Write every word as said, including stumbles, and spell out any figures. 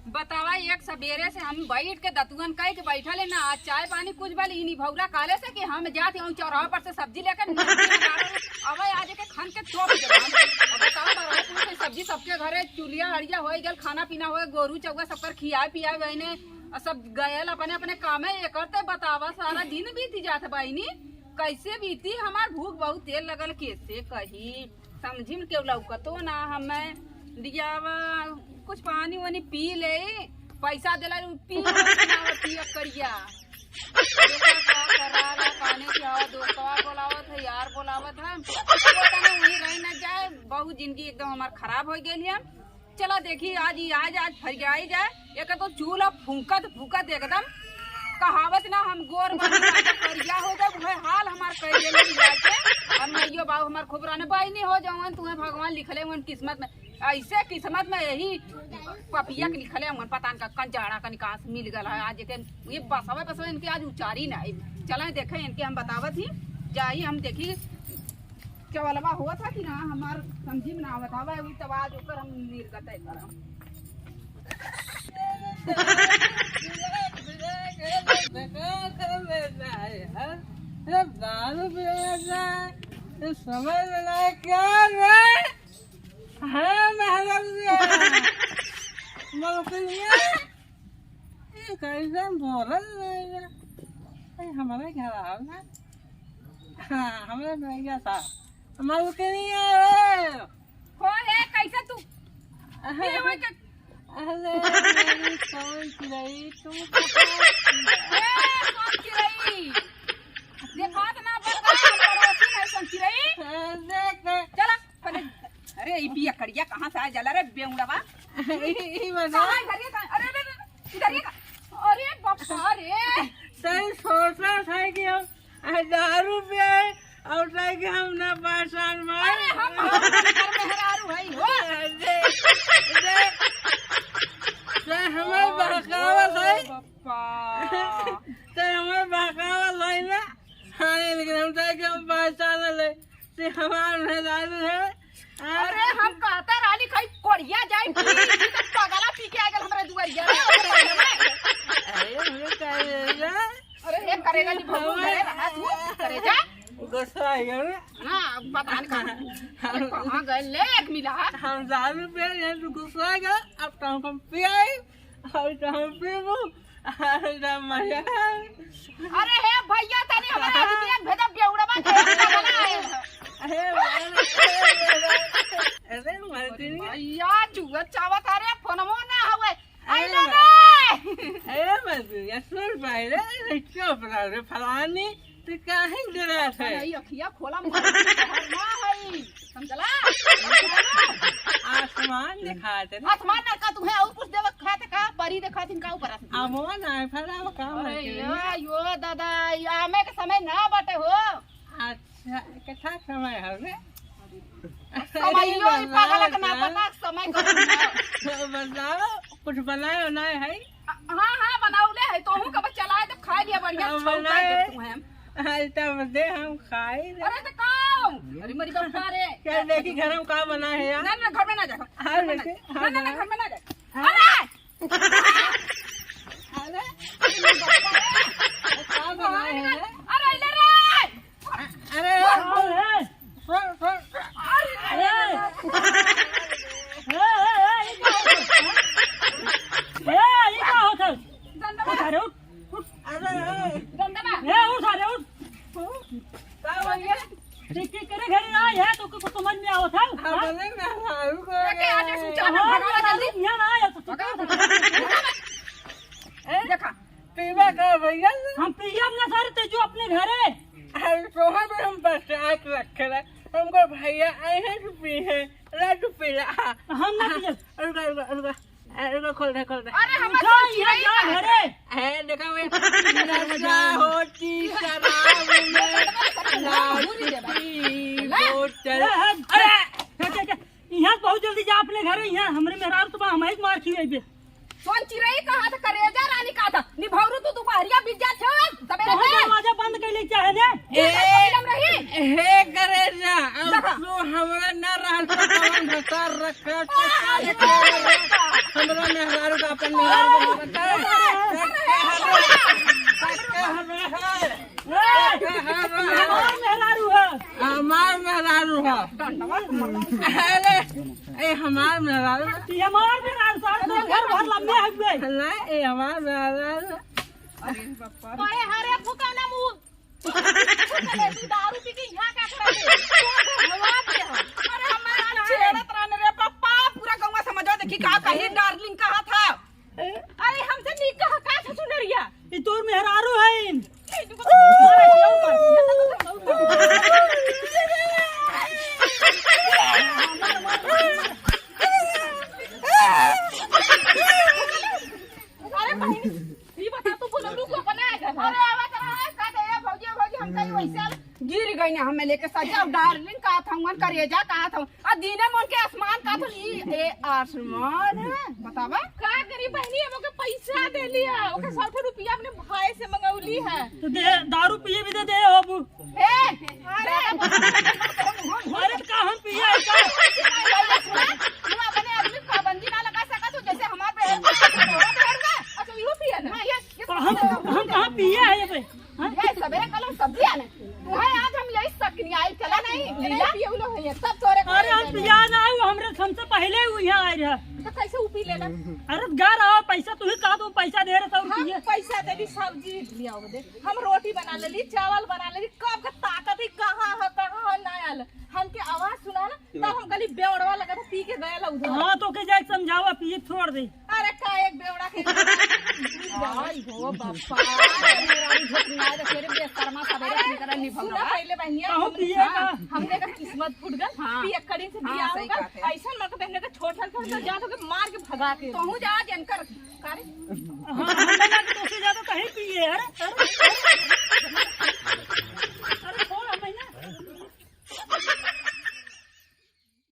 बतावा, एक सबेरे से हम बैठ के दतुअन कह के बैठल है ना, आज चाय पानी कुछ बल इनी भौरा काले से कि हम जात हूँ चौराहा पर से सब्जी लेकर अब आज के खन के तोप देबा। अब बतावा, बरहत में से सब्जी सबके घरे चुलिया हरिया होए गल, खाना पीना होए, गोरू चौगा सबकर खियाए पियाए बहने, और सब गयल अपने अपने कामे। एकर ते बतावा, सारा दिन बीती जात बहिनी, कैसे बीती? हमार भूख बहुत तेज लगल, कैसे कही, समझी में केहू लौकतो ना। हमें दियावा कुछ पानी वानी पी ले, पैसा देला उ पी ले, पिया करिया। देखा का करा ला, काने से आवा, दोस्तवा बोलावत है, यार बोलावत है, वो तने वहीं रह न जाए। बहुत जिंदगी एकदम हमार खराब हो गई है। चला देखी, आज ही आज, आज फरियाई जाए। एक तो चूल्हा फूंकत फूंकत एकदम कहावत ना, हम गोर बनी, करिया हो जाए, वह हाल हमार कर देले जाके। और मइयो बाबू हमार खूब रहने बहिनी हो, जवन तुम्हें भगवान लिखले हुए किस्मत में, ऐसे किस्मत में यही पपिया के लिखले हुए, पता न का कंजाड़ा का निकास मिल गल है। आज के ये बसवा बसवा इनके आज उचारी ना है। चले देखे इनके, हम बतावत ही, जाई हम देखी केवलवा होत है कि ना, हमार समझी में ना आवत हवा, वही तब आज ओकर हम निर्गत है करम। ए, दारू पिएगा, ये समझ में ना क्या रे? हाँ, महाराज रे। मलकिनिया। ये कैसे बोलल रहेगा? ए, हमारे घर आओ ना। हाँ, हमारे भैया था। मलकिनिया रे। हो हे, कैसे तू? अरे, ये हुई के अरे, मेरी सोन चिड़ई, तू कहाँ थी? ए, सोन चिड़ई। देखा तो ना बता, हम पड़ोसी नहीं सोन चिड़ई। अरे, देख। चला, पहले, अरे, ई पिया करिया कहाँ से आ जाला रे, बेउड़वा? ई, ई बना। कहाँ घर ये कहाँ? अरे, अरे, अरे, इधर ये कहाँ? अरे, बाप रे। सही सोचा था कि हम आ, दारू पिए और ताकि हम ना पहचान पाए। अरे, हम, हम घर मेहरारू हई हो। अरे, अरे, ते हमें ओ, बहकावत ओ, है। बप्पा। ते हमें बहकावत है ना। हाँ, लेकिन हम ताकि हम पहचान ले। ते हमार मेहरारू है। अरे, हम कहते रहली कहीं कोढ़िया जाई, पी, ई तो पगला पी के आ गल हमरा दुआरिया रे। अरे, हमें कह रहे हैं। अरे, हे करेगा जी, भगवान करे रहा तू, करे जा। गुस्सा आ गया ना? हाँ, पता नहीं कहाँ, अरे, कहाँ गए, लेट मिला। हम दारू पिए, ये तो गुस्सा आ गया, अब तो हम पिए, और तो हम पीबू, और तो मजा आए। अरे, हे भैया, तनी हमारे आदमी एक भेजा बेउड़वा के, अरे, अरे, अरे, अरे, अरे, भैया, चुआ चावत, अरे, फोनवो ना हवे। अरे अरे रे! ए मजदूर, सुन भाई रे, अरे चुप रह रे फलानी, तू काहे डरात है? अरे, ई अखिया खोला, मर, तोहर ना हई, समझला? आसमान दिखात है। आसमान ना का, तुम्हें और कुछ देवत खात का, परी दिखात इनका ऊपर आसमान। आमवा ना है, फलावा का अरे मार के या, यो दादा, ई आमे के समय ना बाटे हो। अच्छा, कितना समय हो रे? समयो ही पागल के ना पता, समय का। बताओ, कुछ बनाए उनाए है? हाँ, हाँ, बनाउले है, तोहू कब चलाए तो खा लिया बढ़िया, हाँ, छौंका बनाए। दे तू हम। हाँ, तब दे हम खाई रे। अरे तो काऊ? अरे मरी बाप रे। क्या देखी घर में का बना है यार? ना, ना, घर में ना जा। हाँ, घर में ना बेटी, जा। हाँ, ना, ना, ना। घर में ना जा। हाँ। अरे! अरे! का बनाए है रे? अरे, ले रे! अरे! अरे! सुन, सुन। अरे! ए, ए, ए, ई का होत है? ए, ई का होत है? गंदवा। उठ, अरे, उठ। अरे, ए। गंदवा। ए, उठ, अरे, उठ। का भैया? ठीक, ठीक करे घरे ना, यह तो कुछ समझ में आवत है, हाँ, हाँ? बोले ना, हाँ, रुको। लेके आ जा, तू चाह हाँ, भगावा हाँ, जल्दी। यहाँ ना आया तो तू भगावा। ए? देखा। पीवा का भैया? हम पियब ना सर, ते जो अपने घरे। अरे, तोहर में हम बचा के रखे रहे। हमको भैया आए हैं तो पी हैं। ला तू पी ला। हम ना पियब। रुको, रुको, रुको। अरे, रुको, खोल दे, खोल दे। अरे, हम उठा, सोच यहाँ रही जा हैं। घरे। ए, देखा वे, नशा होती शराब में, लाल की बोतल। ए, ए, अरे! क्या, क्या, क्या? यहाँ से बहुत जल्दी जा अपने घरे, यहाँ हमरे मेहरारू तो बा, हम एक मार खिएबे। सोन चिरई कहा था, करेजा रानी कहा था, निभौरू तू दुपहरिया बीत जात हो, सबेरे तोहर से। दरवाजा बंद कइले चाहे ने? ए, एकदम रही। हे करेजा, अब देखा। तू हमरा ना रहल तो कौन भतार रखा तो साले के हमरा मेहरारू का अपन मेहरारू बना रखा है। हमार मेहरारू है। हमार मेहरारू है। अरे, ए, हमार मेहरारू। ई हमार मेहरारू, सार तो घर भर लम्बे हउवे। नहीं, ए, हमार मेहरारू। अरे, बापा। कहे, "हरे फुकौना मुंह। तू दारू पी के यहाँ का करत है?" हवा दे हम। अरे, हमार छेड़त रहने रे, पप्पा, पूरा गौवा समझो, देखी का कही, डार्लिंग कहा था। अरे, हमसे नीक कहा, का था सुनरिया? ई तोर मेहरारू है। अरे बहिनी, ई बता, तू बोललू को बना गल है। अरे आवा चला रे, का दे भौजी, भौजी, हम कहीं वैसे गिर गई ना, हमें लेके सजा, डार्लिंग कहा था, उन करेजा कहा था, आ दीने मन के आसमान कहा था, ई ए आसमान है, बतावा। का करी बहिनी, हम ओके पैसा दे लिया, ओके सौ रुपया अपने भाई से मंगौली है। तो दे, दारू पिए भी दे दे अब। ए, अरे, अरे, का हम पिए है, का? तू अपने आदमी पाबंदी ना लगा सका, तू जैसे हमार पे है, अच्छा, इहो पिए ना? हाँ, ये, ये तो हम, हम कहाँ पिए है ये पे? हाँ? ये सबेरे कल हम सब्जी आने। तुम्हें आज हम यही सकनी आई, चला नहीं, लीला? ये उलो है, ये सब तोरे अरे, हम पिए ना, वो हमरे, हमसे पहले ही यहाँ आए रहा। तो कैसे वो पी लेना? अरे, गा रहा, पैसा तू ही कहा, तू पैसा दे रहे, सौ हम रुपये। पैसा दे दी, सब्जी लिया दे। हम रोटी बना लेली, चावल बना लेली, कब का ताकत ही कहाँ है, कहाँ है, ना आयल। हमके आवाज सुना ना, तब हम कहली बेवड़वा लगा था, पी के गया ला उधर। हाँ, तो के जाके समझावा, पिए छोड़ दे। अरे का एक बेवड़ा के आई हो बापा, मेरा भी झोंक ना दे, तेरे बेशर्मा सबेरे अरे, निकल नहीं सुना भगवा। पहले बहनिया, कहूँ हमने, पिए हाँ, का? हमने का किस्मत फूट गल, हाँ। पिए कड़ी से हाँ, बियाह सही होगा, बात है। ऐसा मत बहने का छोट हल कर जात हो के मार के भगा के। कहूँ जा जनकर करे। हाँ, हम बना के तोसे ज्यादा कहीं पिए, अरे, अरे।